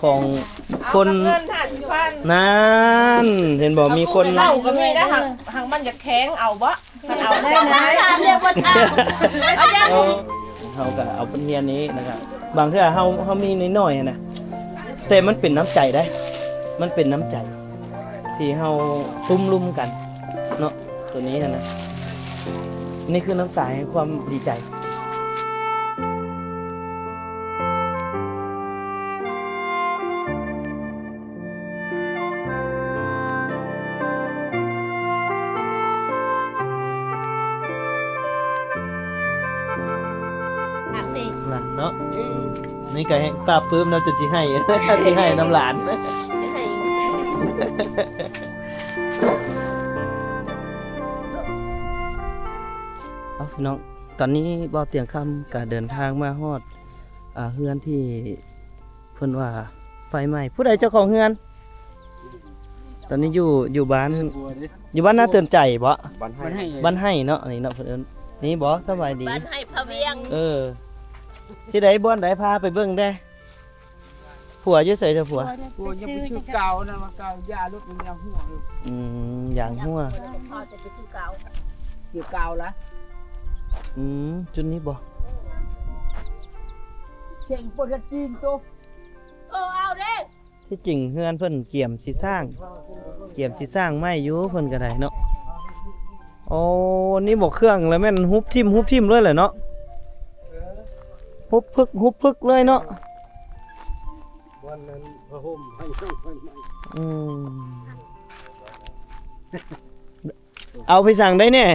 ຂອງຄົນ ເອົາເງິນຫ້າສິບພັນ ນັ້ນ ເຫັນບໍ່ ມີຄົນ ເຫຼົ້າກໍມີໄດ້ ຫາກ ຫາກມັນຢາກແຂງ ເອົາບໍ່? ຄັນເອົາ ໄດ້ນະ ຖາມເລື່ອງບໍ່ຖາມ ເຮົາກໍເອົາບົດຮຽນນີ້ນະຄັບ ບາງເທື່ອເຮົາ ເຮົາມີນ້ອຍໆຫັ້ນນະ ແຕ່ມັນເປັນນ້ຳໃຈເດ້ ມັນເປັນນ້ຳໃຈທີ່ເຮົາຕຸ້ມລຸມກັນເນາະ ໂຕນີ້ຫັ້ນນະ ນີ້ຄືນ້ຳຕາແຫ່ງຄວາມດີໃຈ. ຄັກເດ ຫຼານເນາະ ອືມ ນີ້ກໍແຮງປາບປຶ້ມນຳ ຈົນຊິໄຫ້ ຊິໄຫ້ນຳຫຼານ ຊິໄຫ້ ເອົ້າ ພີ່ນ້ອງ ຕອນນີ້ບ່າວຕຽງຄຳກໍເດີນທາງມາຮອດ ອ່າ ເຮືອນທີ່ ເພິ່ນວ່າໄຟໄໝ້ ຜູ້ໃດເຈົ້າຂອງເຮືອນ? ຕອນນີ້ຢູ່ ຢູ່ບ້ານ ຢູ່ບ້ານນາເຕີນໃຈບໍ? ບ້ານໄຮ່ ບ້ານໄຮ່ເນາະ ອັນນີ້ເນາະ ເພິ່ນເອີ້ນ ນີ້ບໍ? ສະບາຍດີ ບ້ານໄຮ່ພະວຽງ ເອີ ຊິໄດ້ບ່ອນໃດ ພາໄປເບິ່ງແດ່ ຜົວຢູ່ໃສເຈົ້າຜົວ? ຜົວຍັງໄປຊື້ກາວນະ ມາກາວຢາລົດ ມັນຍັງຮົ່ວຢູ່ ອືມ ຢາງຮົ່ວ ຊື້ກາວລະ ອືມ ຈຸດນີ້ບໍ? ເສັງປົດກະຈີນໂຕ ເອີ ເອົາເດ້ ທີ່ຈິງເຮືອນເພິ່ນກຽມຊິສ້າງ ກຽມຊິສ້າງໃໝ່ຢູ່ເພິ່ນກໍໄດ້ເນາະ ໂອ້ ນີ້ບໍ່ ເຄື່ອງລະແມ່ນຮຸບຖິ້ມ ຮຸບຖິ້ມເລີຍແຫຼະເນາະ ຮຸບພຶກ ຮຸບພຶກເລີຍເນາະ ບ່ອນນັ້ນຜ້າຫົ່ມ ອືມ. ເອົາໄປສັງໄດ້ແດ່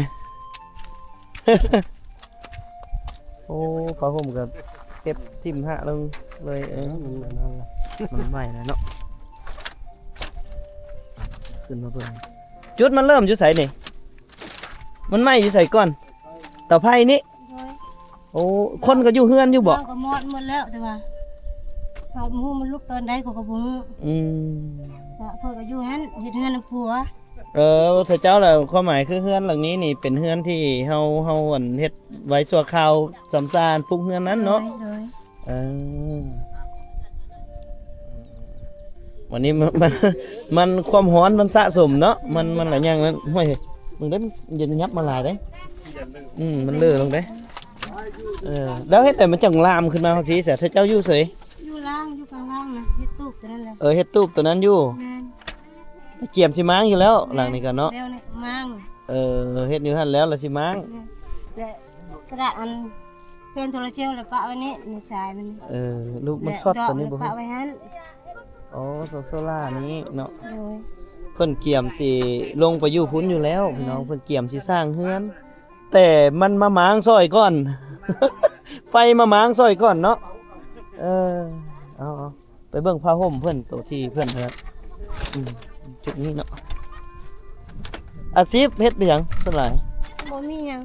ໂອ້ ຜ້າຫົ່ມກໍເກັບຖິ້ມຫະລົງເລີຍ ເອີ ມັນອັນນັ້ນລະ ມັນໄໝ້ແລ້ວເນາະ ຂຶ້ນມາເບິ່ງ ຈຸດມັນເລີ່ມຢູ່ໃສນີ້? ມັນໄໝ້ຢູ່ໃສກ່ອນ? ເຕົາໄຟນີ້? ໂດຍ ໂອ້ ຄົນກໍຢູ່ເຮືອນຢູ່ບໍ? ເຮົາກໍມອດໝົດແລ້ວ ແຕ່ວ່າເຮົາບໍ່ຮູ້ມັນລຸກຕອນໃດ ເຂົາກໍບໍ່ຮູ້ ອືມ ເຂົາກໍຢູ່ຫັ້ນ ເຮັດເຮືອນນຳຜົວ. ເອີ ເຂົາເຈົ້າລະ ຄວາມໝາຍຄືເຮືອນຫຼັງນີ້ນີ້ເປັນເຮືອນທີ່ເຮົາ ເຮົາ ອັນ ເຮັດໄວ້ຊົ່ວຄາວ ສຳຊານປຸກເຮືອນນັ້ນເນາະ ໂດຍ ໂດຍ ເອີ ວັນນີ້ມັນ ມັນ ມັນຄວາມຮ້ອນມັນສະສົມເນາະ ມັນ ມັນຫຼາຍຢ່າງນັ້ນ ໂອ້ຍ ເບິ່ງເດ້ ມັນຢາກຫຍັບມາຫຼາຍເດ້ ອືມ ມັນເລີລົງເດ້ ເອີ ແລ້ວເຮັດໃດມັນຈັ່ງລາມຂຶ້ນມາຮອດພີ້ຊະ ເຈົ້າຢູ່ໃສ? ຢູ່ລ່າງ ຢູ່ກາງລ່າງນະ ເຮັດຕູບຕົວນັ້ນແຫຼະ ເອີ ເຮັດຕູບຕົວນັ້ນຢູ່ ແມ່ນ ກຽມຊິມ້າງຢູ່ແລ້ວ ແມ່ນ ຫຼັງນີ້ກໍເນາະ ແລ້ວນີ້ມ້າງ ເອີ ເຮັດຢູ່ຫັ້ນແລ້ວລະຊິມ້າງ ແມ່ນ ແລະກະດາດອັນ ເປັນໂທລະເຊວລະປະໄວ້ນີ້ ໃນສາຍມັນ ເອີ ລູກມັນຊັອດຕົວນີ້ບໍ່ ແລະດອກລະປະໄວ້ຫັ້ນ ໂອ້ ໂຊ ໂຊລານີ້ເນາະ ໂດຍ ເພິ່ນກຽມຊິລົງໄປຢູ່ພຸ້ນຢູ່ແລ້ວ ພີ່ນ້ອງ ເພິ່ນກຽມຊິສ້າງເຮືອນ ແຕ່ມັນມາມ້າງຊ່ອຍກ່ອນ ໄຟມາມ້າງຊ່ອຍກ່ອນເນາະ ເອີ ເອົາ ເອົາ ໄປເບິ່ງຜ້າຫົ່ມເພິ່ນ ໂຕທີ່ເພິ່ນ ເອີ ອືມ ຈຸດນີ້ເນາະ ອາຊີບເຮັດເປັນຫຍັງສ່ວນຫຼາຍ? ບໍ່ມີຫຍັງ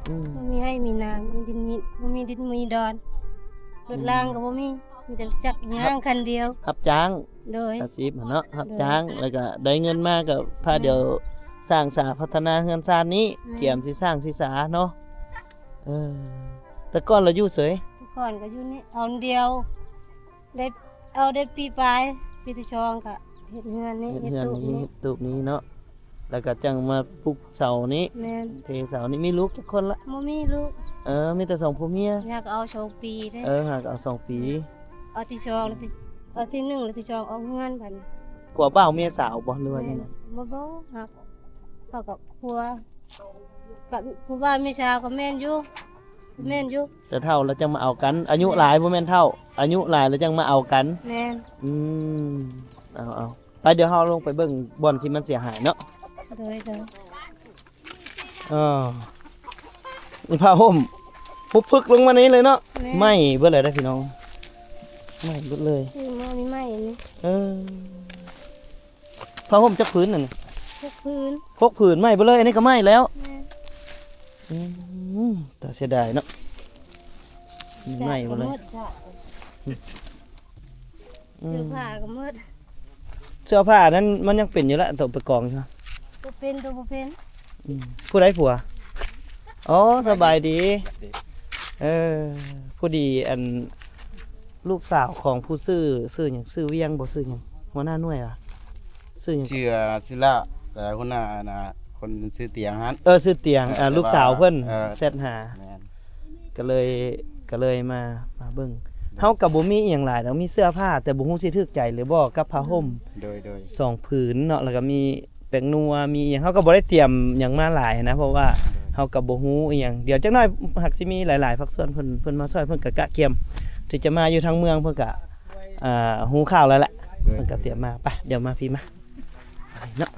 ອືມ ບໍ່ມີໄຮ່ມີນາ ມີດິນມີ ບໍ່ມີດິນມີດອນ ລົດລາງກໍບໍ່ມີ ມີແຕ່ຈັກຍ່າງຄັນດຽວ ຮັບຈ້າງ ໂດຍ ອາຊີບຫັ້ນເນາະ ຮັບຈ້າງ ໂດຍ ແລ້ວກໍໄດ້ເງິນມາກໍພາດຽວ ອືມ ສ້າງສາພັດທະນາເຮືອນຊານນີ້ ແມ່ນ ກຽມຊິສ້າງຊິສາເນາະ ເອີ ແຕ່ກ່ອນລະຢູ່ໃສ? ແຕ່ກ່ອນກໍຢູ່ນີ້ ເອົາດຽວ ໄດ້ ເອົາໄດ້ປີປາຍ ປີທີສອງກໍເຮັດເຮືອນນີ້ ເຮັດເຮືອນນີ້ ເຮັດຕູບນີ້ເນາະ ແລ້ວກໍຈັ່ງມາປຸກເສົານີ້ ແມ່ນ ເທເສົານີ້ ມີລູກຈັກຄົນລະ? ບໍ່ມີລູກ ເອີ ມີແຕ່ສອງຜົວເມຍ ຫາກໍເອົາສອງປີເດ້ ເອີ ຫາກໍເອົາສອງປີ ເອົາທີສອງ ເອົາທີໜຶ່ງ ແລ້ວທີສອງອອກເຮືອນ ບັດນີ້ ຜົວບ່າວເມຍສາວບໍ່ ຫຼືວ່າຈັ່ງໃດ? ບໍ່ ບໍ່ ຫາກເຂົາກໍຜົວ ກັບຜູ້ບ່າວເມຍສາວກໍແມ່ນຢູ່ ແມ່ນຢູ່ ແຕ່ເຖົ້າແລ້ວຈັ່ງມາເອົາກັນ ອາຍຸ ແມ່ນ ຫຼາຍບໍ່ແມ່ນເຖົ້າ ອາຍຸຫຼາຍແລ້ວຈັ່ງມາເອົາກັນ ແມ່ນ ອືມ ເອົາໆ ໄປ ດຽວເຮົາລົງໄປເບິ່ງບ່ອນທີ່ມັນເສຍຫາຍເນາະ ໂດຍ ໂດຍ ເອີ ນີ້ຜ້າຫົ່ມ ປຸບປຶກລົງມານີ້ເລີຍເນາະ ແມ່ນ ໄໝ້ເບິດເລີຍເດ້ພີ່ນ້ອງ ໄໝ້ເບິດເລີຍ ຊື້ມານີ້ໄໝ້ນີ້ ເອີ ຜ້າຫົ່ມຈັກຜືນນັ້ນ? ຫົກຜືນ ຫົກຜືນ ໄໝ້ເບິດເລີຍ ອັນນີ້ກໍໄໝ້ແລ້ວ ແມ່ນ ອືມ ຕາເສຍດາຍເນາະ ມັນໄໝ້ເບິດເລີຍ ອືມ ເສື້ອຜ້າກໍໝົດ ເສື້ອຜ້ານັ້ນມັນຍັງເປັນຢູ່ລະ ໂຕໄປກອງຢູ່ ບໍ່ເປັນ ໂຕບໍ່ເປັນ ອືມ ຜູ້ໃດຜົວ? ອໍ ສະບາຍດີ ເອີ ພໍດີ ອັນ ລູກສາວຂອງຜູ້ຊື້ ຊື່ຫຍັງ? ຊື່ວຽງບໍ່? ຊື່ຫຍັງ? ຫົວໜ້າໜ່ວຍຫວາ? ຊື່ຫຍັງ? ຊື່ ຊື່ລະ ແຕ່ຫົວໜ້າ ອັນນ່າ ຄົນຊື່ຕຽງຫັ້ນ. ເອີ ຊື່ຕຽງ ເອີ ລູກສາວເພິ່ນ ເອີ ແຊັດຫາ ແມ່ນ ກໍເລີຍ ກໍເລີຍມາ ມາເບິ່ງ. ເຮົາກໍບໍ່ມີອີ່ຫຍັງຫຼາຍດອກ ມີເສື້ອຜ້າ ແຕ່ບໍ່ຮູ້ຊິຖືກໃຈຫຼືບໍ່ກັບຜ້າຫົ່ມ ໂດຍ ໂດຍ ສອງຜືນເນາະ ແລ້ວກໍມີ ແປ້ງນົວ ມີຫຍັງ ເຮົາກໍບໍ່ໄດ້ຕຽມຫຍັງມາຫຼາຍນະ ເພາະວ່າ ໂດຍ ເຮົາກໍບໍ່ຮູ້ອີ່ຫຍັງ. ດຽວຈັກໜ້ອຍຫາກຊິມີຫຼາຍໆພາກສ່ວນເພິ່ນ ເພິ່ນມາຊ່ອຍ ເພິ່ນກໍກະກຽມທີ່ຈະມາຢູ່ທາງເມືອງ ເພິ່ນກໍ ອ່າ ຮູ້ຂ່າວແລ້ວແຫຼະ ໂດຍ ເພິ່ນກໍຕຽມມາ. ໄປ ດຽວມາພີ້ມາເນາະ.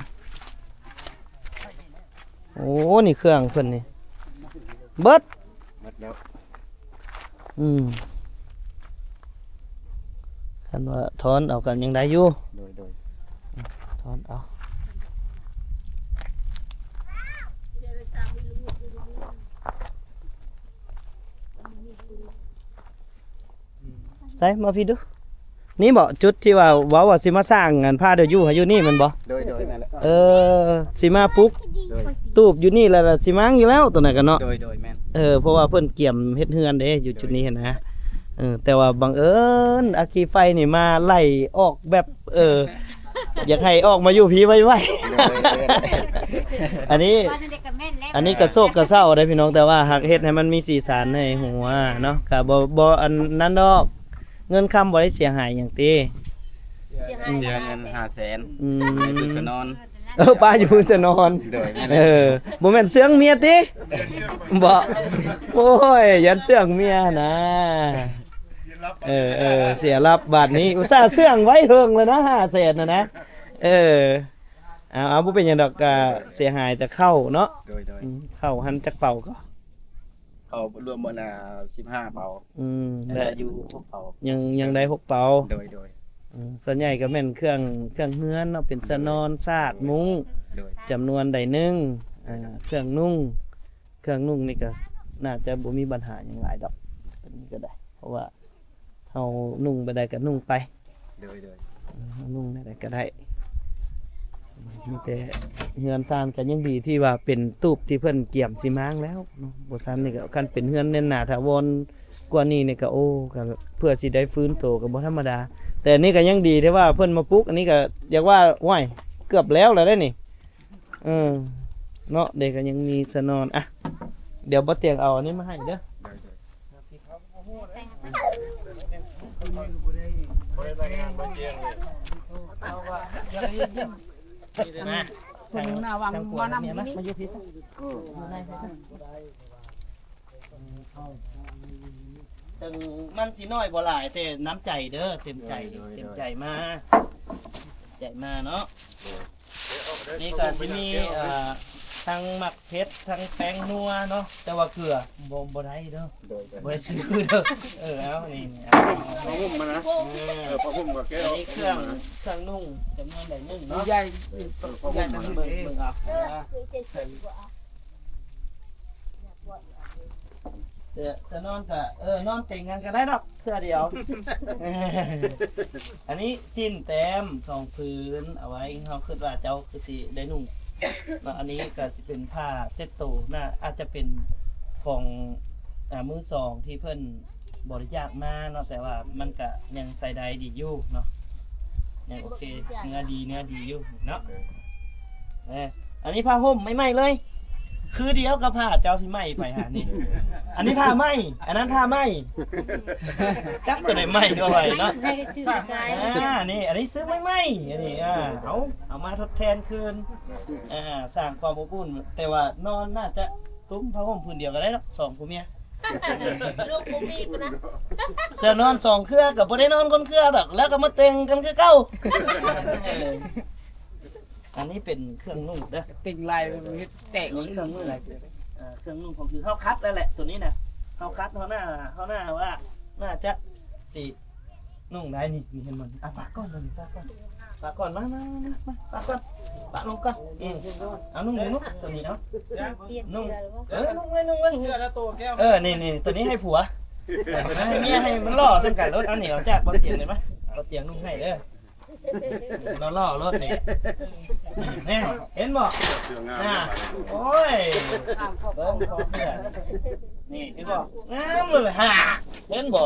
ໂອ້ ນີ້ເຄື່ອງເພິ່ນນີ້ ເບິດ ເບິດແລ້ວ. ອືມ ຄັນວ່າຖອນເອົາກໍຍັງໄດ້ຢູ່ ໂດຍ ໂດຍ ຖອນເອົາ. ໃສ ມາພີ້ດູ. ນີ້ບໍ ຈຸດທີ່ວ່າເວົ້າວ່າຊິມາສ້າງອັນພາດຽວຢູ່ໃຫ້ຢູ່ນີ້ແມ່ນບໍ? ໂດຍ ໂດຍ ແມ່ນແຫຼະ. ເອີ ຊິມາປຸກ ໂດຍ ຕູບຢູ່ນີ້ແລ້ວ ຊິມາຢູ່ແລ້ວ ໂຕນັ້ນກະເນາະ. ໂດຍ ໂດຍ ແມ່ນ. ເອີ ເພາະວ່າເພິ່ນກຽມເຮັດເຮືອນເດ້ ຢູ່ຈຸດນີ້ຫັ້ນນະ. ເອີ ແຕ່ວ່າບັງເອີນອັກຄີໄຟນີ້ມາໄລ່ອອກແບບ ເອີ ຢາກໃຫ້ອອກມາຢູ່ພີ້ໄວໆ. ໂດຍ ໂດຍ ອັນນີ້ ອັນນີ້ກະໂຊກກະເສົ້າເດ້ພີ່ນ້ອງ ແຕ່ວ່າຫາກເຮັດໃຫ້ມັນມີສີສັນໃຫ້ຫົວເນາະ ກະບໍ່ ບໍ່ອັນນັ້ນດອກ. ເງິນຄຳບໍ່ໄດ້ເສຍຫາຍຫຍັງຕິ? ເສຍຫາຍ ເສຍເງິນຫ້າແສນ ອືມ ໃຫ້ເພິ່ນສະໜອນ. ເອີ ປ້າຢູ່ເພິ່ນສະໜອນ. ໂດຍ ແມ່ນແຫຼະ. ເອີ ບໍ່ແມ່ນເຊື່ອງເມຍຕິ? ບໍ່ ໂອ້ຍ ຢ້ານເຊື່ອງເມຍນະ. ເອີ ເອີ ເສຍລັບບາດນີ້ ອຸດສ່າເຊື່ອງໄວ້ເຫິງແລ້ວນະ ຫ້າແສນນະນະ. ເອີ ເອົາ ເອົາ ບໍ່ເປັນຫຍັງດອກ ກະເສຍຫາຍແຕ່ເຂົ້າເນາະ. ໂດຍ ໂດຍ ອືມ ເຂົ້າຫັ້ນຈັກເປົາກໍ? ເຂົ້າລວມໝົດນະ ສິບຫ້າເປົາ. ອືມ ແລະ ແລະ ຢູ່ຫົກເປົາ ຍັງ ຍັງໄດ້ຫົກເປົາ. ໂດຍ ໂດຍ ອືມ ສ່ວນໃຫຍ່ກໍແມ່ນເຄື່ອງ ເຄື່ອງເຮືອນເນາະ ເປັນສະໜອນ ໂດຍ ສາດ ມຸ້ງ ໂດຍ ຈຳນວນໃດໜຶ່ງ. ອ່າ ເຄື່ອງນຸ່ງ ເຄື່ອງນຸ່ງນີ້ກໍໜ້າຈະບໍ່ມີບັນຫາຫຍັງຫຼາຍດອກ ຕົວນີ້ກໍໄດ້ ເພາະວ່າ ເຮົານຸ່ງແບບໃດກໍນຸ່ງໄປ. ໂດຍ ໂດຍ ເອີ ນຸ່ງແນວໃດກໍໄດ້ ມີແຕ່ເຮືອນຊານກໍຍັງດີທີ່ວ່າເປັນຕູບທີ່ເພິ່ນກຽມຊິມ້າງແລ້ວເນາະ. ບໍ່ຊັ້ນນີ້ກໍ ຄັນເປັນເຮືອນແໜ້ນໜາຖາວອນກວ່ານີ້ນີ້ກໍ ໂອ້ ກໍເພື່ອຊິໄດ້ຟື້ນໂຕກໍບໍ່ທຳມະດາ. ແຕ່ອັນນີ້ກໍຍັງດີທີ່ວ່າເພິ່ນມາປຸກ ອັນນີ້ກໍຢາກວ່າ ໂອ້ຍ ເກືອບແລ້ວແລ້ວເດ້ນີ້. ເອີ ເນາະ ເດ ກໍຍັງມີສະໜອນ. ອ່ະ ດຽວບໍ່ຕຽງເອົາອັນນີ້ມາໃຫ້ເດີ. ມາ ຄົນໜ້າວັງມານຳຢູ່ນີ້ ມາຢູ່ພີ້ຊະ ຢູ່ໃນພີ້ຊະ. ເຖິງມັນຊິນ້ອຍບໍ່ຫຼາຍ ແຕ່ນ້ຳໃຈເດີ ເຕັມໃຈ ໂດຍ ໂດຍ ເຕັມໃຈມາ ໃຈມາເນາະ. ໂດຍ ນີ້ກໍຊິມີ ເອີ ທັງໝາກເຜັດ ທັງແປ້ງນົວເນາະ ແຕ່ວ່າເກືອບໍ່ ບໍ່ໄດ້ເດີ. ໂດຍ ໂດຍ ບໍ່ໄດ້ຊື້ເດີ. ເອີ ເອົານີ້ ເອົາຜ້າຫົ່ມມານະ. ເອີ ເອີ ຜ້າຫົ່ມກໍແກ້ວ. ອັນນີ້ເຄື່ອງ ເຄື່ອງນຸ່ງຈຳນວນໃດໜຶ່ງເນາະ. ໃຫຍ່ ເອີ ຜ້າຫົ່ມ ໃຫຍ່ ມາ ເບິ່ງ ເບິ່ງເອົາ. ເອີ ຈະນອນກະ ເອີ ນອນເຕັງກັນກະໄດ້ດອກ ເທື່ອດຽວ. ອັນນີ້ສິ້ນແຕ້ມສອງຜືນ ເອົາໄວ້ ເຮົາຄິດວ່າເຈົ້າຄືຊິໄດ້ນຸ່ງເນາະ. ອັນນີ້ກະຊິເປັນຜ້າເຊັດໂຕນະ ອາດຈະເປັນຂອງ ອ່າ ມືສອງທີ່ເພິ່ນບໍລິຈາກມາເນາະ ແຕ່ວ່າມັນກະຍັງໃຊ້ໄດ້ດີຢູ່ເນາະ ຍັງໂອເຄ ເນື້ອດີ ເນື້ອດີຢູ່ເນາະ. ເອີ ອັນນີ້ຜ້າຫົ່ມໃໝ່ໆເລີຍ ຄືດຽວກັບຜ້າເຈົ້າທີ່ໃໝ່ໄປຫານີ້. ອັນນີ້ຜ້າໃໝ່ ອັນນັ້ນຜ້າໃໝ່ ຈັກຕົວໃດໃໝ່ກວ່າໃຜເນາະ. ອ່າ ນີ້ ອັນນີ້ຊື້ໃໝ່ໆ ອັນນີ້ ອ່າ ເອົາ ເອົາມາທົດແທນຄືນ ອ່າ ສ້າງຄວາມອົບອຸ່ນ ແຕ່ວ່ານອນໜ້າຈະ ຕຸ້ມຜ້າຫົ່ມຜືນດຽວກໍໄດ້ເນາະ ສອງຜົວເມຍ. ລູກບໍ່ມີປານນັ້ນ ເສື້ອນອນສອງເຄືອກໍບໍ່ໄດ້ນອນຄົນເຄືອດອກ ແລ້ວກໍມາແຕ່ງກັນຄືເກົ່າ. ເອີ ອັນນີ້ເປັນເຄື່ອງນຸ່ງເດີ ເຕັງລາຍມັນເຮັດແຕກ ອັນນີ້ເຄື່ອງນຸ່ງ ເອີ ເຄື່ອງນຸ່ງຂອງ ຄືເຮົາຄັດແລ້ວແຫຼະ ຕົວນີ້ນະ ເຮົາຄັດ ເຮົາໜ້າ ເຮົາໜ້າວ່າໜ້າຈະຊິ ນຸ່ງໄດ້ນີ້ ນີ້ເຫັນບໍ່? ອ່ະ ປະກ່ອນ ຕົວນີ້ປະກ່ອນ ປະກ່ອນ ມາ ມາ ມາ ມາ ປະກ່ອນ ປະລົງກ່ອນ. ອືມ ເອົານຸ່ງ ນຸ່ງ ຕົວນີ້ເອົາ ນຸ່ງ ເອີ ນຸ່ງເວີຍ ນຸ່ງເວີຍ ເສື້ອນະໂຕແກ້ວ. ເອີ ນີ້ ນີ້ ຕົວນີ້ໃຫ້ຜົວ ໃຫ້ເມຍ ໃຫ້ມັນຫຼໍ່ເຊັ່ນກັນໂລດ. ເອົານີ້ອອກຈາກບ່ອນຕຽງໄດ້ປະ? ບ່ອນຕຽງນຸ່ງໃຫ້ເດີ ຫຼໍ່ໆໂລດນີ້ ແນ່ ເຫັນບໍ່? ໂອ້ຍ ເບິ່ງຄໍເສື້ອ ນີ້ ເຫັນບໍ່? ງາມເລີຍ ຫາ ເຫັນບໍ່?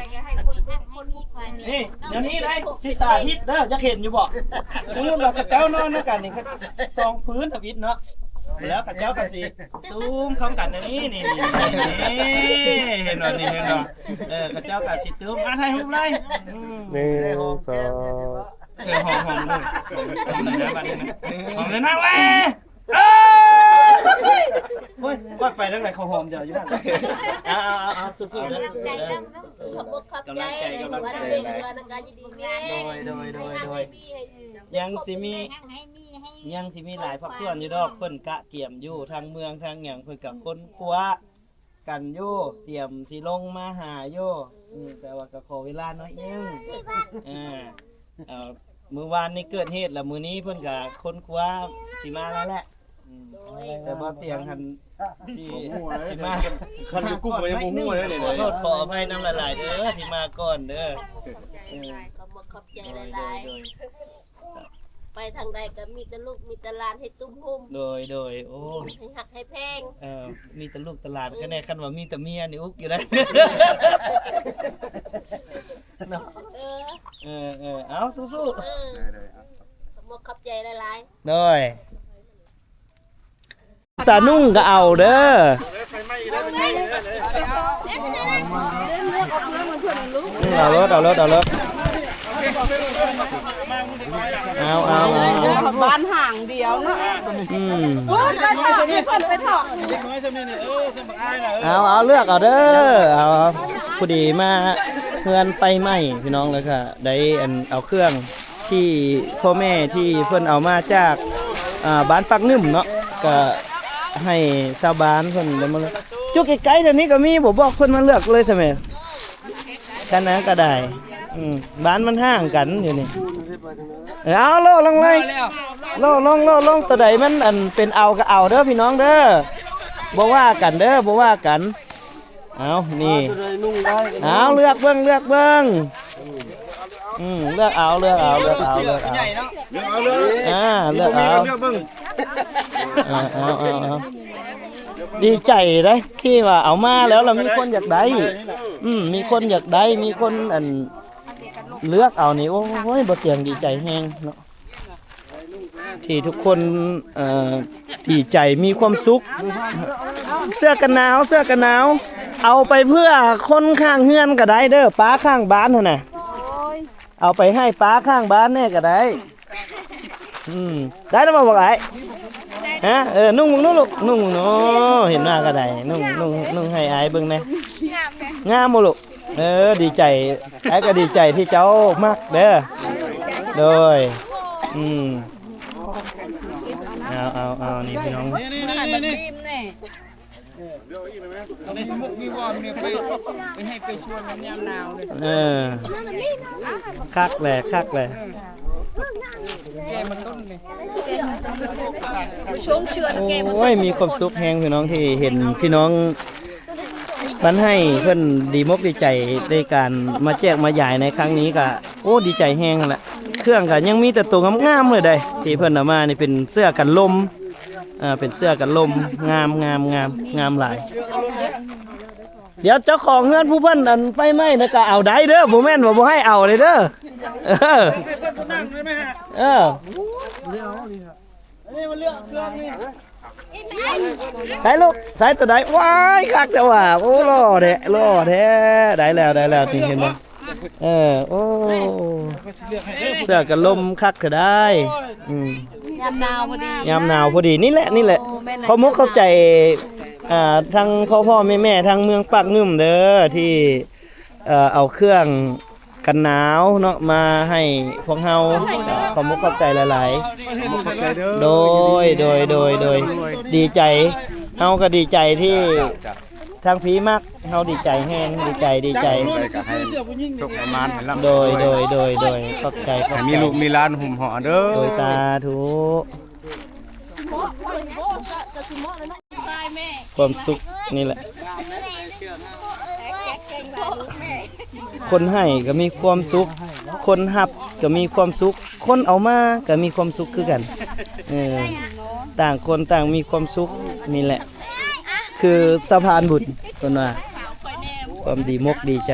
ນີ້ ແນວນີ້ໄດ໋ ຊິສາທິດເດີ ຢາກເຫັນຢູ່ບໍ່? ສົມມຸດວ່າເຂົາເຈົ້ານອນນຳກັນນີ້ ສອງພື້ນທຳອິດເນາະ ແລ້ວເຂົາເຈົ້າກໍຊິຕຸ້ມເຂົ້າກັນແນວນີ້ ນີ້ ນີ້ ນີ້ ເຫັນບໍ່? ນີ້ເຫັນບໍ່? ເອີ ເຂົາເຈົ້າກໍຊິຕຸ້ມ ອ່ະ ຖ່າຍຮູບເລີຍ ອືມ ໜຶ່ງ ສອງ ເອີ ຫອມ ຫອມເລີຍ ຫອມເລີຍນະ ບັດນີ້ນະ ຫອມເລີຍນະ ເວີຍ ເອີ ໂອ້ຍ ວ່າໄປທາງໃດເຂົາຫອມເຈົ້າຢູ່ຫັ້ນ ເອົາ ເອົາ ເອົາ ເອົາ ສູ້ໆ ເດີ ຂອບອົກຂອບໃຈ ກຳລັງໃຈ ໃນທຸກອັນ ກຳລັງໃຈ ເປັນເຮືອນ ແລ້ວກໍຢູ່ດີມີແຮງ ໂດຍ ໂດຍ ໂດຍ ໃຫ້ ໂດຍ ໃຫ້ມີ ໃຫ້ ຍັງຊິມີ ໃຫ້ຮັກໃຫ້ມີ ໃຫ້ ຍັງຊິມີຫຼາຍພາກສ່ວນຢູ່ດອກ ເພິ່ນກະກຽມຢູ່ທາງເມືອງທາງຫຍັງ ເພິ່ນກະຄົ້ນຄວ້າ ກັນຢູ່ ຕຽມຊິລົງມາຫາຢູ່ ອືມ ແຕ່ວ່າກໍຂໍເວລາໜ້ອຍໜຶ່ງ ເອີ ເອີ ມື້ວານນີ້ເກີດເຫດ ແລ້ວມື້ນີ້ເພິ່ນກໍຄົ້ນຄວ້າຊິມາແລ້ວແຫຼະ ອືມ ໂດຍ ແຕ່ບໍ່ຕຽງຫັ້ນຊິ ບໍ່ຮູ້ເລີຍ ຊິມາ ຄັນຢູ່ກຸ່ມກໍຍັງບໍ່ຮູ້ເລີຍນີ້ ຂໍໂທດຂໍອະໄພນຳຫຼາຍໆເດີ ທີ່ມາກ່ອນເດີ ຂອບໃຈຫຼາຍໆ ເອີ ຂອບໃຈຫຼາຍໆ ໂດຍ ໂດຍ ໂດຍ ໄປທາງໃດກໍມີແຕ່ລູກມີແຕ່ຫຼານໃຫ້ຕຸ້ມໂຮມ ໂດຍ ໂດຍ ໂອ້ ໃຫ້ຮັກໃຫ້ແພງ ເອີ ມີແຕ່ລູກແຕ່ຫຼານ ຄັນແນ່ ຄັນວ່າມີແຕ່ເມຍນີ້ອຸກຢູ່ໄດ໋ ເນາະ ເອີ ເອີ ເອີ ເອົາ ສູ້ໆ ເອີ ໄດ້ໆ ຂອບໃຈຫຼາຍໆ ໂດຍ ຕານຸ່ງກໍເອົາເດີ ເອົາໂລດ ເອົາໂລດ ເອົາໂລດ ເອົາ ເອົາ ເອົາ ເອົາ ບ້ານຫາງດຽວເນາະ ອືມ ໂອ້ຍ ໄປເຖາະ ເອົາ ເອົາ ເລືອກເອົາເດີ ເອົາ ພໍດີມາເຮືອນໄຟໄໝ້ພີ່ນ້ອງ ແລ້ວກໍໄດ້ອັນເອົາເຄື່ອງ ທີ່ພໍ່ແມ່ທີ່ເພິ່ນເອົາມາຈາກ ອ່າ ບ້ານປາກງື່ມເນາະ ກໍໃຫ້ຊາວບ້ານເພິ່ນໄດ້ມາເລືອກ ຢູ່ໃກ້ໆແຖວນີ້ກໍມີບໍ່? ບອກເພິ່ນມາເລືອກເລີຍຊະແມ່ ຄັນນັ້ນກໍໄດ້ ອືມ ບ້ານມັນຫ່າງກັນຢູ່ນີ້ ເອີ ເອົາ ໂລດລົງເລີຍ ໂລດລົງ ໂລດລົງ ຕົວໃດມັນອັນເປັນເອົາກໍເອົາເດີພີ່ນ້ອງເດີ ບໍ່ວ່າກັນເດີ ບໍ່ວ່າກັນ. ເອົາ ນີ້ ເອົາ ເລືອກເບິ່ງ ເລືອກເບິ່ງ ອືມ ເລືອກເອົາ ເລືອກເອົາ ເລືອກເອົາ ເລືອກເອົາ ເລືອກເອົາເລີຍ ອ່າ ເລືອກເອົາ ເລືອກເບິ່ງ ອ່າ ເອົາ ເອົາ ເອົາ ດີໃຈເດ້ ທີ່ວ່າເອົາມາແລ້ວ ແລ້ວມີຄົນຢາກໄດ້ ອືມ ມີຄົນຢາກໄດ້ ມີຄົນ ອັນ ເລືອກເອົານີ້ ໂອ້ຍ ບໍ່ຕຽງດີໃຈແຮງເນາະ. ທີ່ທຸກຄົນ ເອີ ດີໃຈ ມີຄວາມສຸກ. ເສື້ອກັນໜາວ ເສື້ອກັນໜາວ ເອົາໄປເພື່ອຄົນຂ້າງເຮືອນກໍໄດ້ເດີ ປ້າຂ້າງບ້ານຫັ້ນນະ ເອົາໄປໃຫ້ປ້າຂ້າງບ້ານແດ່ກໍໄດ້. ອືມ ໄດ້ແລ້ວບໍ່ບັກອ້າຍ? ຮະ ເອີ ນຸ່ງເບິ່ງດູລູກ ນຸ່ງເນາະ ເຫັນວ່າກໍໄດ້ ນຸ່ງ ນຸ່ງ ນຸ່ງໃຫ້ອ້າຍເບິ່ງແດ່. ງາມບໍ່ລູກ? ເອີ ດີໃຈ ອ້າຍກໍດີໃຈທີ່ເຈົ້າມັກເດີ. ໂດຍ ອືມ ເອົາ ເອົາ ເອົາ ນີ້ພີ່ນ້ອງ ນີ້ ນີ້ ນີ້ ນີ້ ນີ້ ເອີ ຄັກແຫຼະ ຄັກແຫຼະ. ໂອ້ຍ ມີຄວາມສຸກແຮງພີ່ນ້ອງ ທີ່ເຫັນພີ່ນ້ອງບ້ານໄຮ່ເພິ່ນດີມົກດີໃຈໃນການມາແຈກມາຢາຍໃນຄັ້ງນີ້ ກະ ໂອ້ ດີໃຈແຮງຫັ້ນແຫຼະ. ເຄື່ອງກະຍັງມີແຕ່ໂຕງາມໆເລີຍໃດ ທີ່ເພິ່ນເອົາມານີ້ເປັນເສື້ອກັນລົມ ເປັນເສື້ອກັນລົມ ງາມ ງາມ ງາມ ງາມຫຼາຍ. ດຽວເຈົ້າຂອງເຮືອນຜູ້ເພິ່ນອັນໄຟໄໝ້ນະກະເອົາໄດ້ເດີ ບໍ່ແມ່ນວ່າບໍ່ໃຫ້ເອົາເດີ. ເອີ ເອີ ໃສ່ລູກ ໃສ່ໂຕໃດ? ວ້າຍ ຄັກແທ້ວ່າ ໂອ້ ຫຼໍ່ແທ້ ຫຼໍ່ແທ້. ໄດ້ແລ້ວ ໄດ້ແລ້ວ ນີ້ເຫັນບໍ່? ເອີ ໂອ້ ເສື້ອກັນລົມຄັກເທື່ອໃດ. ອືມ ຍາມໜາວພໍດີ ຍາມໜາວພໍດີ ນີ້ແຫຼະ ນີ້ແຫຼະ. ໂອ້ ແມ່ນ ຂອບມົກຂອບໃຈ ອ່າ ທັງພໍ່ໆແມ່ໆ ທາງເມືອງປາກງື່ມເດີ ທີ່ ເອີ ເອົາເຄື່ອງກັນໜາວເນາະ ມາໃຫ້ພວກເຮົາ. ຂອບມົກຂອບໃຈຫຼາຍໆ. ໂດຍ ໂດຍ ໂດຍ ໂດຍ ດີໃຈ ເຮົາກໍດີໃຈທີ່ ທາງພີມັກ ເຮົາດີໃຈແຮງ ດີໃຈ ດີໃຈ. ໂດຍ ໂດຍ ໂດຍ ໂດຍ ຂອບໃຈ ຂອບໃຈ ໃຫ້ມີລູກມີຫຼານຫຸ້ມຫໍ່ເດີ. ໂດຍ ສາທຸ. ຄວາມສຸກນີ້ແຫຼະ ຄົນໃຫ້ກໍມີຄວາມສຸກ ຄົນຮັບກໍມີຄວາມສຸກ ຄົນເອົາມາກໍມີຄວາມສຸກຄືກັນ. ເອີ ຕ່າງຄົນຕ່າງມີຄວາມສຸກ ນີ້ແຫຼະຄືສະພານບຸນ ເພິ່ນວ່າ ຄວາມດີມົກດີໃຈ.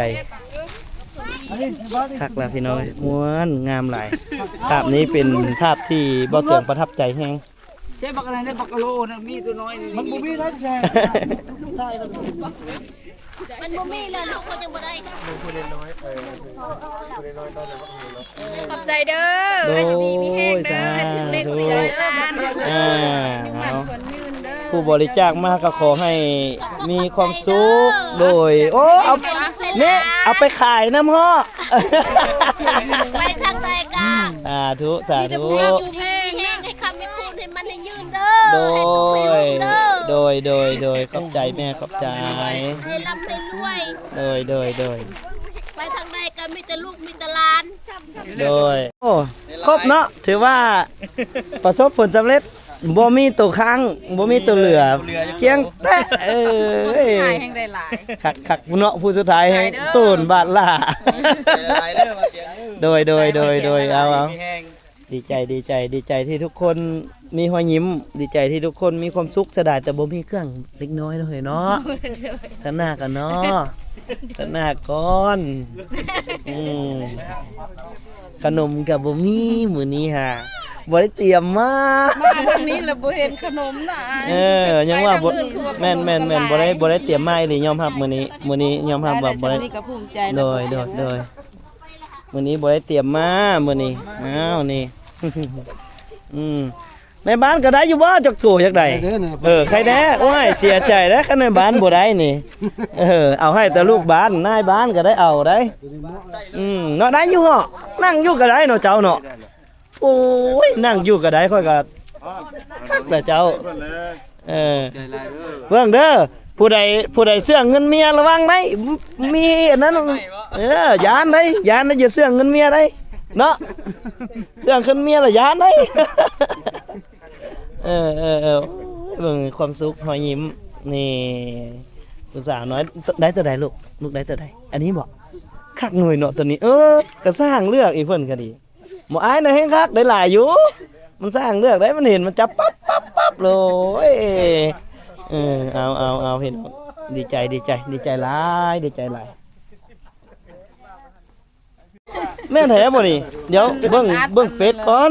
ຄັກລະພີ່ນ້ອງ ມ່ວນງາມຫຼາຍ. ພາບນີ້ເປັນພາບທີ່ບ່າວເຖິງປະທັບໃຈແຮງ. ໃຊ້ບັກອັນນັ້ນໄດ້ ບັກກະໂລນະ ມີຕົວນ້ອຍນີ້ ມັນບໍ່ມີແລ້ວແທ້. ມັນບໍ່ມີແລ້ວ ລູກເຂົາຍັງບໍ່ໄດ້. ຜູ້ນ້ອຍ ເອີ ຜູ້ນ້ອຍຕ້ອນຮັບເຮົາເນາະ. ຂອບໃຈເດີ ໂດຍ ຢູ່ດີມີແຮງເດີ ສາທຸ ໃຫ້ຖືກເລກສີ່ຮ້ອຍລ້ານ. ອ່າ ເອົາ ຜູ້ບໍລິຈາກມາກໍຂໍໃຫ້ມີຄວາມສຸກ. ໂດຍ ໂອ້ ເອົາ ແມ່ ເອົາໄປຂາຍນຳເນາະ. ໄປທາງໃດກໍ ສາທຸ ສາທຸ ຢູ່ດີມີແຮງ ໃຫ້ຄ້ຳໃຫ້ຄູນ ໃຫ້ໝັ້ນໃຫ້ຍືນເດີ. ໂດຍ ໃຫ້ລູກໃຫ້ລູກເດີ. ໂດຍ ໂດຍ ໂດຍ ຂອບໃຈແມ່ ຂອບໃຈ ໃຫ້ລ່ຳໃຫ້ລວຍ. ໂດຍ ໂດຍ ໂດຍ ໄປທາງໃດກໍມີແຕ່ລູກມີແຕ່ຫຼານ. ໂດຍ ໂອ້ ຄົບເນາະ ຖືວ່າປະສົບຜົນສຳເລັດ. ບໍ່ມີໂຕຄ້າງ ບໍ່ມີໂຕເຫຼືອ ບໍ່ເຫຼືອຈັກໂຕ ກ້ຽງແຕະ. ເອີຍ ຜູ້ສຸດທ້າຍແຮ່ງໄດ້ຫຼາຍ ຄັກໆເນາະ ຜູ້ສຸດທ້າຍແຮ່ງ ໃຈເດີ ໂຕນບາດຫຼ້າ. ໃຈຫຼາຍເດີ ໂດຍ ໂດຍ ໂດຍ ໂດຍ ເອົາ ເອົາ ດີໃຈ ດີໃຈ ດີໃຈທີ່ທຸກຄົນມີຮອຍຍິ້ມ ດີໃຈທີ່ທຸກຄົນມີຄວາມສຸກ. ເສຍດາຍແຕ່ບໍ່ມີເຄື່ອງເລັກນ້ອຍເນາະ ເອີຍເນາະ. ໂດຍ ເທື່ອໜ້າກັນເນາະ ເທື່ອໜ້າກ່ອນ. ອືມ ຂະໜົມກໍບໍ່ມີ ມື້ນີ້ຫາ ບໍ່ໄດ້ຕຽມມາ ມາທາງນີ້ລະບໍ່ເຫັນຂະໜົມນະ. ເອີ ຍັງວ່າບໍ່ ໄປທາງອື່ນຄືວ່າຂະໜົມ ແມ່ນ ແມ່ນ ບໍ່ໄດ້ ບໍ່ໄດ້ຕຽມມາອີ່ຫຼີ. ຍອມຮັບມື້ນີ້ ມື້ນີ້ຍອມຮັບວ່າບໍ່ໄດ້ ໄດ້ສ່ຳນີ້ກໍພູມໃຈແລ້ວ. ໂດຍ ໂດຍ ໂດຍ ມື້ນີ້ບໍ່ໄດ້ຕຽມມາ ມື້ນີ້. ອ້າວ ນີ້ ອືມ ໃນບ້ານກໍໄດ້ຢູ່ບໍ່? ຈັກໂຕຢາກໄດ້ ເອີ ໃຄແດ່. ໂອ້ຍ ເສຍໃຈແລ້ວ ຄັນໃນບ້ານບໍ່ໄດ້ນີ້. ເອີ ເອົາໃຫ້ແຕ່ລູກບ້ານ ນາຍບ້ານກໍໄດ້ເອົາໄດ້. ອືມ ເນາະ ໄດ້ຢູ່ເນາະ ນັ່ງຢູ່ກໍໄດ້ເນາະ ເຈົ້າເນາະ. ໂອ້ຍ ນັ່ງຢູ່ກໍໄດ້ ຂ້ອຍກໍຄັກແຫຼະເຈົ້າ. ເອີ ໃຈຫຼາຍເດີ ເບິ່ງເດີ ຜູ້ໃດ ຜູ້ໃດເຊື່ອງເງິນເມຍລະວັງໄດ້ ມີອັນນັ້ນ. ເອີ ຢ້ານໄດ໋ ຢ້ານໄດ໋ ຢ່າເຊື່ອງເງິນເມຍໄດ໋ເນາະ. ເຊື່ອງເງິນເມຍລະຢ້ານໄດ໋. ເອີ ເອີ ເອີ ເບິ່ງຄວາມສຸກຮອຍຍິ້ມ. ນີ້ ຜູ້ສາວນ້ອຍ ໄດ້ຕົວໃດລູກ? ລູກໄດ້ຕົວໃດ? ອັນນີ້ບໍ? ຄັກໜ່ວຍເນາະ ຕົວນີ້. ເອີ ກະຊ່າງເລືອກອີກ ເພິ່ນກະດີ. ໝໍອ້າຍນະແຮງຄັກ ໄດ້ຫຼາຍຢູ່. ມັນຊ່າງເລືອກໄດ້ ມັນເຫັນມັນຈັບປັບປັບປັບໂລຍ. ເອີ ເອົາ ເອົາ ເອົາ ເຫັນ ດີໃຈ ດີໃຈ ດີໃຈຫຼາຍ ດີໃຈຫຼາຍ. ແມ່ນແທ້ບໍ່ນີ້? ດຽວເບິ່ງ ເບິ່ງເຟສກ່ອນ.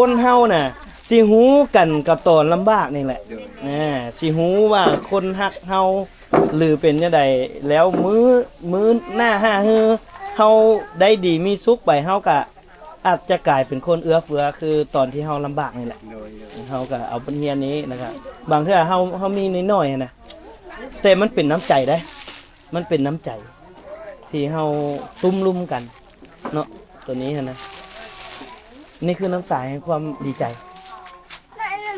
ຄົນເຮົານະ ຊິຮູ້ກັນກໍຕອນລຳບາກນີ້ແຫຼະ ໂດຍ ອ່າ ຊິຮູ້ວ່າຄົນຮັກເຮົາ ຫຼືເປັນຈັ່ງໃດ ແລ້ວມື້ ມື້ໜ້າຫາຮື ເຮົາໄດ້ດີມີສຸກໄປ ເຮົາກະອາດຈະກາຍເປັນຄົນເອື້ອເຟື້ອ ຄືຕອນທີ່ເຮົາລຳບາກນີ້ແຫຼະ ໂດຍ ໂດຍ ເຮົາກະເອົາບົດຮຽນນີ້ ແລ້ວກະບາງເທື່ອເຮົາ ເຮົາມີໜ້ອຍໆຫັ້ນນະ ແຕ່ມັນເປັນນ້ຳໃຈເດ້ ມັນເປັນນ້ຳໃຈທີ່ເຮົາຕຸ້ມລຸມກັນເນາະ ໂຕນີ້ຫັ້ນນະ ນີ້ຄືນ້ຳຕາແຫ່ງຄວາມດີໃຈ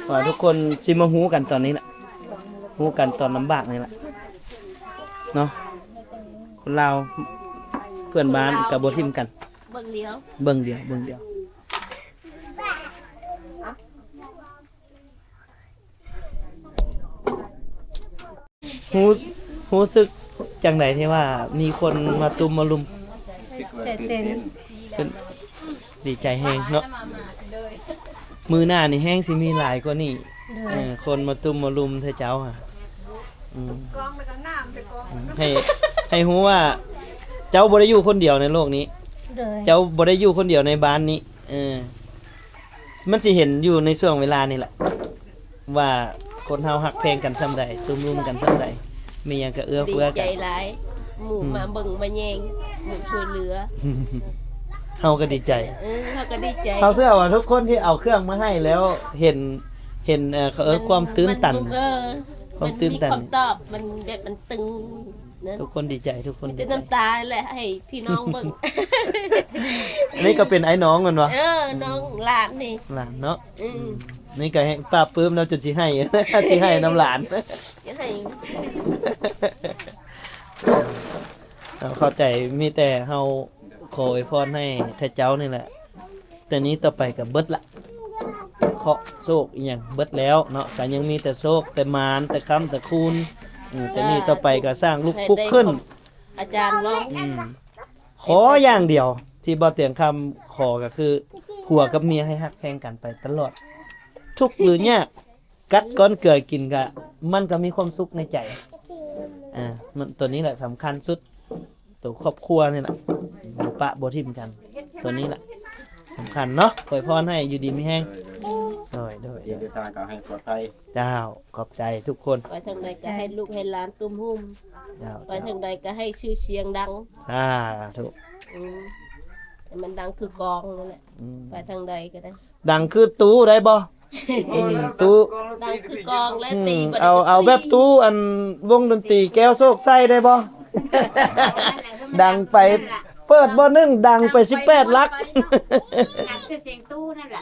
ວ່າທຸກຄົນຊິມາຮູ້ກັນຕອນນີ້ລະ ຮູ້ກັນຕອນລຳບາກນີ້ລະເນາະ ຄົນລາວເພື່ອນບ້ານກໍບໍ່ຖິ້ມກັນ ເບິ່ງດຽວ ເບິ່ງດຽວ ເບິ່ງດຽວ. ຮູ້ ຮູ້ສຶກຈັ່ງໃດທີ່ວ່າມີຄົນມາຕຸ້ມມາລຸມ? ໃຈເຕັ້ນ ເປັນ ດີໃຈແຮງເນາະ ມື້ໜ້ານີ້ແຮງຊິມີຫຼາຍກວ່ານີ້ ໂດຍ ເອີ ຄົນມາຕຸ້ມມາລຸມແທ້ເຈົ້າຫະ ອືມ ໃຫ້ ໃຫ້ຮູ້ວ່າເຈົ້າບໍ່ໄດ້ຢູ່ຄົນດຽວໃນໂລກນີ້ ໂດຍ ເຈົ້າບໍ່ໄດ້ຢູ່ຄົນດຽວໃນບ້ານນີ້ ເອີ ມັນຊິເຫັນຢູ່ໃນຊ່ວງເວລານີ້ແຫຼະ ວ່າຄົນເຮົາຮັກແພງກັນສ່ຳໃດ ຕຸ້ມລຸມກັນສ່ຳໃດ ມີຫຍັງກໍເອື້ອເຟື້ອກັນ ດີໃຈຫຼາຍ ໝູ່ ອືມ ມາເບິ່ງມາແຍງ ໝູ່ຊ່ວຍເຫຼືອ ເຮົາກໍດີໃຈ ເອີ ເຮົາກໍດີໃຈ ເຮົາເຊື່ອວ່າທຸກຄົນທີ່ເອົາເຄື່ອງມາໃຫ້ແລ້ວເຫັນ ເຫັນ ເອີ ເຂົາເອີ້ນຄວາມຕື່ນຕັນ ເອີ ຄວາມຕື່ນຕັນ ມັນມີຄຳຕອບ ມັນແບບມັນຕຶງ ນະ ທຸກຄົນດີໃຈ ທຸກຄົນ ມີແຕ່ນ້ຳຕາແຫຼະ ໃຫ້ພີ່ນ້ອງເບິ່ງ ອັນນີ້ກໍເປັນອ້າຍນ້ອງແມ່ນບໍ່? ເອີ ນ້ອງຫຼານນີ້ ຫຼານເນາະ ອືມ ອືມ ນີ້ກໍແຮງປາບປື້ມແລ້ວ ຈົນຊິໄຫ້ ຊິໄຫ້ນຳຫຼານ ຢ່າໃຫ້ ເຮົາເຂົ້າໃຈ ມີແຕ່ເຮົາຂໍອວຍພອນໃຫ້ແຕ່ເຈົ້ານີ້ແຫຼະ ແຕ່ນີ້ຕໍ່ໄປກໍເບິດລະ ເຄາະໂຊກອີ່ຫຍັງເບິດແລ້ວເນາະ ກໍຍັງມີແຕ່ໂຊກ ແຕ່ໝານ ແຕ່ຄ້ຳ ແຕ່ຄູນ ອື ແຕ່ນີ້ຕໍ່ໄປກໍສ້າງລູກປຸກຂຶ້ນ ອາຈານເວົ້າ ອື ຂໍຢ່າງດຽວທີ່ບໍ່ຕຽງຄຳຂໍກໍຄື ຜົວກັບເມຍໃຫ້ຮັກແພງກັນໄປຕະຫຼອດ ທຸກຫຼືຍາກ ກັດກ້ອນເກືອກິນກະ ມັນກໍມີຄວາມສຸກໃນໃຈ ອ່າ ມັນ ຕົວນີ້ແຫຼະສຳຄັນສຸດ ໂຕຄອບຄົວນີ້ແຫຼະ ບໍ່ປະບໍ່ຖິ້ມກັນ ຕົວນີ້ແຫຼະສຳຄັນເນາະ ອວຍພອນໃຫ້ຢູ່ດີມີແຮງ ໂດຍ ໂດຍ ໂດຍ ເດີນທາງກໍໃຫ້ປອດໄພ ເຈົ້າ ຂອບໃຈທຸກຄົນ ໄປທາງໃດກໍໃຫ້ລູກໃຫ້ຫຼານຕຸ້ມຫຸ້ມ ເຈົ້າ ໄປທາງໃດກໍໃຫ້ຊື່ສຽງດັງ ສາທຸ ອືມ ໃຫ້ມັນດັງຄືກອງນັ້ນແຫຼະ ອືມ ໄປທາງໃດກໍໄດ້ ດັງຄືຕູ້ໄດ້ບໍ່? ອືມ ຕູ້ ດັງຄືກອງແລະ ອືມ ຕີບໍ່ໄດ້ ເອົາ ເອົາແບບຕູ້ອັນວົງດົນຕີແກ້ວໂຊກໄຊໄດ້ບໍ່? ດັງໄປ ເປີດບໍ່ໜຶ່ງ ດັງໄປສິບແປດຫຼັກ ດັງຄືສຽງຕູ້ນັ້ນລະ